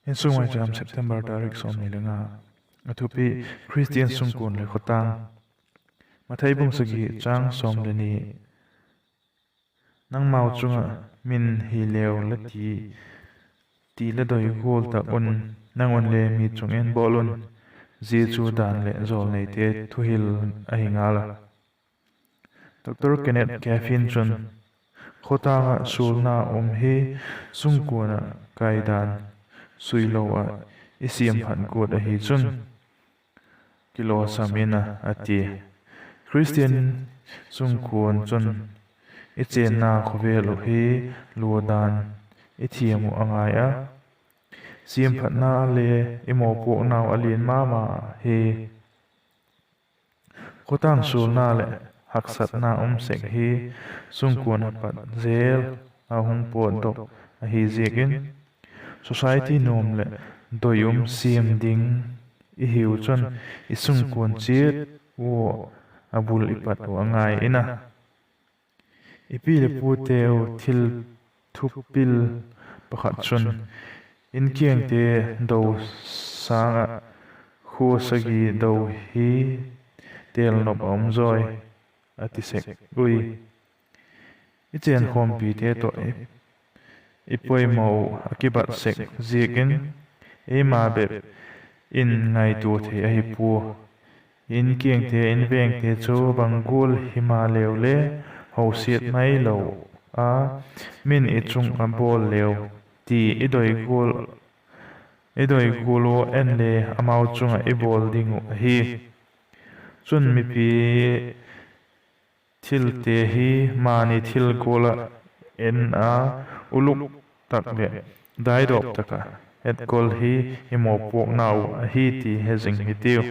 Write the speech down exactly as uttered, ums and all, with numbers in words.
Insung Maicham, September tarik sawmni le nga. A thupi: Khristian sungkuan leh khawtâng. Mathai bung sagi, chang sawm le ni. Nangmau chung ah min hi leu la ti, ti la doi gual tak un, nang unle mi chung in bawl un; zia chu dan leh jawlneite thuhil ahi ngal a. Doctor Kenneth Coffin chun, khawtâng ah sualna um hi sungkuan ah kaidan suilo ah i siamphat guat ahi chun kilawsam in a, a ti. Khristian sungkuan chun i chênna khawvel uh hi lua dan i thiam uh a ngai a, siamphatna le i mawpuaknau a lian ma ma hi. Khawtâng sualna leh haksatna um sek hi sungkuan a pat zel a hung pawtdok ahi ziak in, society nuam leh doi um siam ding i hiu chun i sungkuan chiat ua a bul i pat uh a ngai in a. I pi leh puteu thil thupil pakhat chun, in kiangte do sâng ah khua sagi do hi têl nop a um zawi, a ti sek ui. I chênkhawmpite tawh i poimaw uh a kibat sek ziak in, eima bep in ngaitua thei ahi pua. In kiangte, in vengte chu bang gual himaleu le hosiat mailo a, min i chung ah bawl leu ti i doi gual ua en le amau chung ah i bawl ding uh ahi. Chun mipi thilte hi mani thil gual ah en a, uluk tak leh daidawp tak ah etkol hi i mawpuaknau uh ahi ti he zing hitiu.